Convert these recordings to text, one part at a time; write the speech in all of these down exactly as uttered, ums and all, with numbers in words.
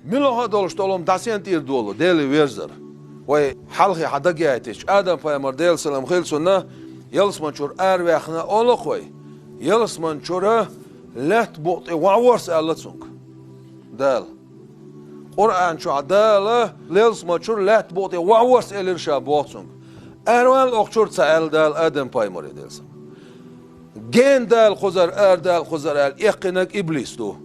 Муьлха а долуш долу хӀума дӀасен тӀера долу, Деле верзар. Вай хьалхе хьан дагаяйтича, Адам-пайхамар, Делан салам хила цунна, ялсаманчуьра араваьхна олу-кх вай. Ялсаманчуьра лаьтта букъа тӀе ваьхьа ворс аьлла цуьнга Дала. Къуръан чохь Дала ялсаманчуьра лаьтта букъа тӀе ваьхьа ворс элира ша боху цуьнга. Аравала окху чуьра ца аьлла Дала Адам-пайхамаре, Делан салам. Гена Дала кхузара, ара Дала кхузара аьлла, эккхинарг иблис ду.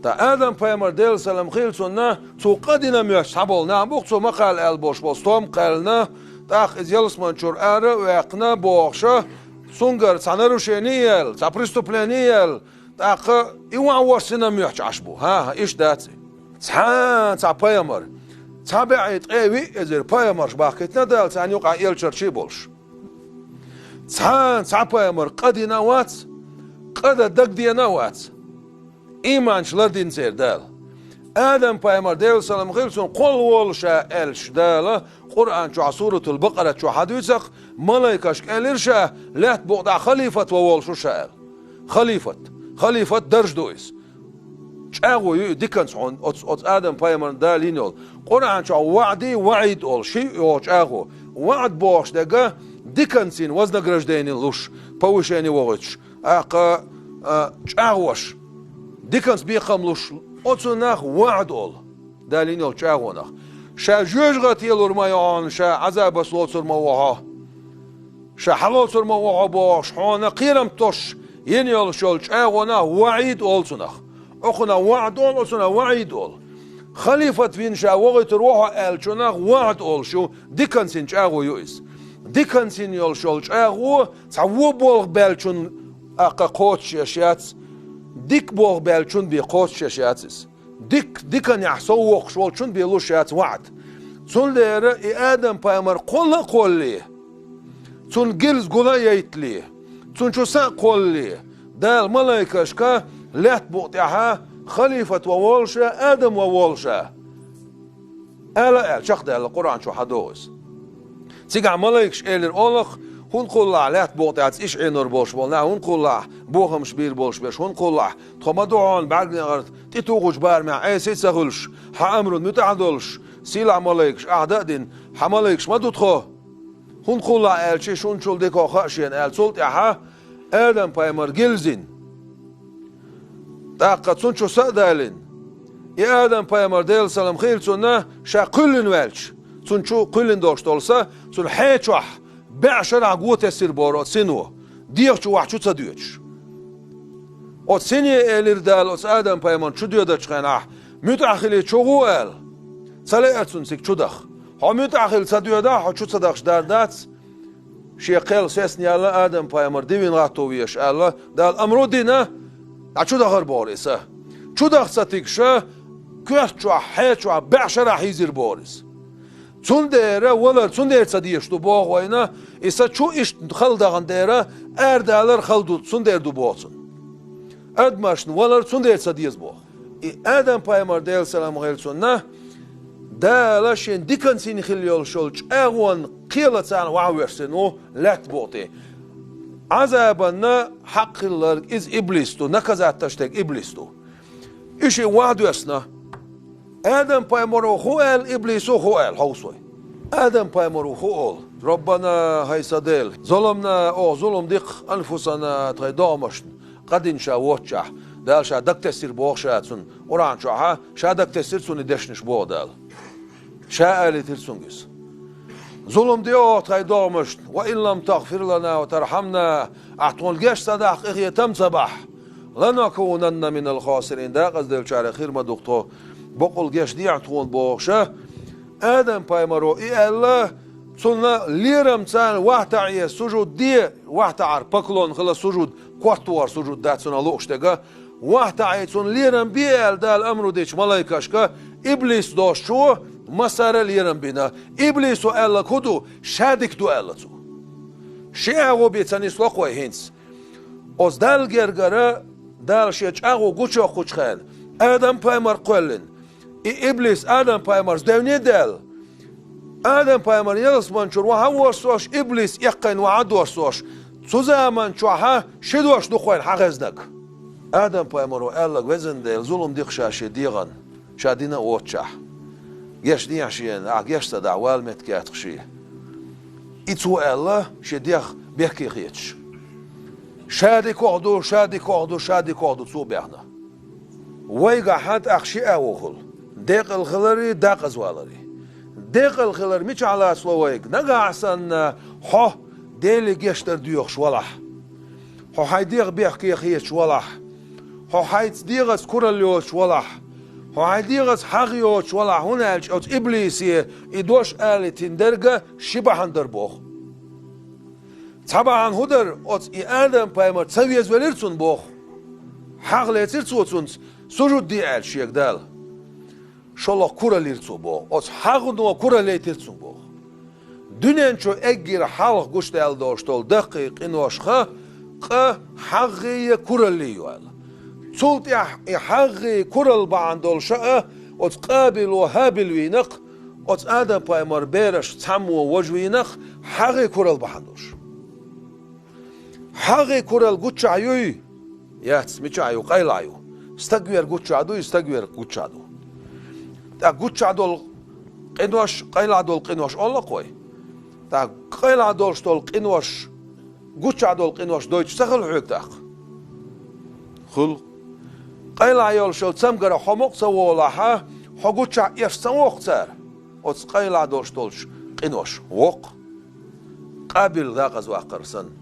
Ткъа Адам-пайхамар, Делан салам хила цунна, цо къа дина моьттуш цхьаболу нах бу-кх, цо ма кхалла аьлла болуш болу стом кхаьллина, тӀаккха иза ялсаманчуьра ара а ваьккхина бохуша, цуьнгара цхьа нарушение а яьлла, цхьа преступление а яьлла, тӀаккха и ваьхьа ворсина моьттуш Ӏаш бу. ХӀан-хӀа, иштта дац и. Цхьа, цхьа пайхамар, цхьа бӀе ткъе виъ эзар пайхамарш бахкийтина Дала, царна юкъахь элчанаш а болуш. Цхьа, цхьа пайхамар къа дина а вац, къа дан дагадеана а вац. Ийманчу лардина церан Дала. Адам-пайхамар, Делан салам хила цунна, кхолла волу ша аьлча Дала, Къуръан чохь, Суратул-Бакъара чохь хьан дуьйцу-кх, малайкашка элира ша, лаьтта букъа тӀехь халифат ван волуш ву ша аьлла. Халифат. Халифат дарж ду иза. ЧӀагӀо ю и диканца хьуна, оцу, оцу Адам-пайхамарна Дала йина йолу. Къуръан чохь ваӀди, ваӀид олу, ши йогӀу чӀагӀо. ВаӀд бохуш дерг диканца йина вознаграждение луш, повышение вохуьйтуш. ТӀаккха, а, чӀагӀош, диканца бекхам луш, оцунах ваӀд олу. Дала йина йолу чӀагӀонах. Ша жоьжахате лур ма ю хьуна, ша Ӏазабас лоцур ма ву хьо. Ша хьалоцур ма ву хьо бохуш, хьуна кхерам тосуш йина йолуш йолу чӀагӀонах ваӀид олу цунах. Оцунах ваӀд олу, оцунах ваӀид олу. Халифат вина ша вохуьйтур ву хьо аьллачунах ваӀд олуш ю, диканца йина чӀагӀо ю иза. Диканца йина йолуш йолу чӀагӀо цхьа вон болх баьллачун, тӀаккха, кхочушъеш яц, дика болх баьллачун бен кхочушъеш яц иза. Дик-, диканехь сов воккхуш волчун бен луш яц ваӀд. Цундела и Адам-пайхамар кхолла а кхоллале, цунна гилза гул а яйтале, цунна чу са а кхоллале, Дала малайкашка лаьтта букъа тӀехь халифат ван волу ша, Адам ван волу ша аьлла, аьлла, чекхдаьлла Къуръан чохь хьан догӀу иза. Цигахь малайкаш элира олу-кх, хӀунда кхуллахь лаьтта букъа тӀехь цӀиш Ӏенор болуш болу нах, хӀунда кхуллахь бохамаш бийр болуш берш, хӀунда кхуллахь тхо ма ду хьуна бӀаьрганегӀарт тӀетухучу барамехь Ӏеса а ца хуьлуш, хьан амрун муьтӀахь а долуш, сийлахь малайкаш ахь дан а дина, хьан малайкаш ма ду тхо? ХӀунда кхуллахь аьлча, шуна чул дика хаа шена аьлла, цул тӀаьхьа Адам-пайхамар гилзина. ТӀаккха цунна чу са а далийна. И Адам-пайхамар, Делан салам хила цунна, ша кхоьллина ваьлча, цунна чу кхоьллина долуш долу са, цунна хье чохь бӀе шарахь го тесира бохура оцу сино, дегӀа чу вахь чу ца доьдуш. Оцу сине элира Дала оцу Адам-пайхамарна чу доьдучу хенахь, муьтӀахь хилий чу гӀо аьлла. Ца лаьара цунна цига чу даха. Хьо муьтӀахь хилла ца доьдахь, хьо чу ца дахча дар дац. Шен кхел сецна яьлла Адам-пайхамар дивина гӀатто везаш аьлла, Дала амру дина, дӀа чу дахара бохура и са. Чу даха ца тигаш, коьрта чохь, хье чохь бӀе шарахь хьийзира бохура иза. Цундела валар цундела ца дезаш ду боху вайна, и са чу иштта хала дахана дера, арадалар хала ду, цундела ду боху цунна. Адамашна валар цундела ца деза боху. И Адам-пайхамар, Делан салам хила цунна, Дала шен диканца йина хила йолуш йолу чӀагӀонан кхелаца вахьа воьссина ву лаьтта букъа тӀе. Ӏазабанна хьакъ хилларг иза иблис ду, наказать деш дерг иблис ду. И шиъ вахьа доьссина. Адам-пайхамаро хӀун аьлла, иблисо хӀун аьлла, хьовса вай. Адам-пайхамаро хӀун олу: «Роббана, хӀай сан Дела, заламна, оха зулам ди-кх, анфусана, тхайн догӀмашна, къа дина ша воццушехь». Дала ша дагатесира боху ша цунна. Къуръан чохь ша дагатесира цунна и дешнаш боху Дала. Ша алийтира цуьнга иза. «Зулам ди оха тхайн догӀмашна, ва ин лам тагъфир лана ва тархьамна, ахь тхуна геч ца дахь, къинхетам ца бахь, ланакунанна минал хасирин, декъазделлачарех хир ма ду-кх тхо, бакъволу геч дехьа тхуна», бохуша, Адам-пайхамаро и аьлла, цунна лерам царна вахьа таӀе сужуд де, вахьа таӀар поклон хила сужуд, котвор сужуд дац цунах лууш дерг, вахьа таӀе цунна лерам бе аьлла Дала амру дича малайкашка, иблис долчо массара а лерам бина. Иблисо аьлларг хӀун ду? Ша дика ду аьлла цо. Ши агӀо бен ца нисло-кх вай хӀинца. Оцу Далла гергара Дала шен чӀагӀо гучуйоккхучу хенахь, Адам-пайхамар кхоьллина. И иблис Адам-пайхамарца девне а даьлла, Адам-пайхамар ялсаманчуьра вахьа а ворсош, иблис эккхийна вахьа а дорсош, цу заман чохь ши дош ду-кх вайна хьан хезнарг. Адам-пайхамаро аьлларг: «Везан Дела, зулам ди-кх ша шен дегӀан, ша дина оццахь. Геш дехьа шена, ахь геш ца дахь, вала меттиг яц-кх шен. И цо аьлла, шен дегӀ бехке хеташ. Ша дикох ду, ша дикох ду, ша дикох ду, цо баьхна. Вайгахь тӀаккха ши агӀо хуьлу: декъал хилари, декъаза валари. Декъал хилар мичахь лацало вайга? Нагахь санна хьо Деле гечдар доьхуш валахь, хьо хьайн дегӀ бехке хеташ валахь, хьо хьайца дегӀаца куралла йоцуш валахь, хьо хьайн дегӀаца хьагӀ йоцуш валахь, хӀунда аьлча оцу иблисе и дош алийтина дерг ши бахьана дара боху. Цхьа бахьана хӀун дара, оцу и Адам-пайхамар ца везавелира цунна боху. ХьагӀ лецира цо цунца, сужуд де аьлла шега Дала. ШолгӀа кураллийра цо боху. Оцу хьагӀо кураллийтира цунна боху. Дуьнен чу эггара хьалха гучудаьлла долуш долу даккхий къиношха къа, хьагӀгӀий, кураллий ю аьлла. Цул тӀаьхьа и хьагӀгӀий, куралла бахьана долуш а оцу Къабило ХӀабил вийнакх, оцу Адам-пайхамар бераш цхьаммо важа вийнакх, хьагӀий, куралла бахьана долуш. ХьагӀий, куралла гуччахь юй? Яц, мичахь ю, къайлахь ю. Стаг вер гуччахь дуй, стаг вер гуччахь ду. ТӀаккха гуччахь долу къинош, къайлахь долу къинош олу-кх вай. ТӀаккха къайлахь долуш долу къинош, гуччахь долу къинош дойтуш ца хуьлу хьоьга тӀаккха? Хуьлу. Къайлахь йолуш йолу цамгара хьо мукъа ца волахь, хьо гуччахь эшна ца воккху цара оцу къайлахь долуш долчу къинош? Воккху. Къабил декъаза ваккхар санна.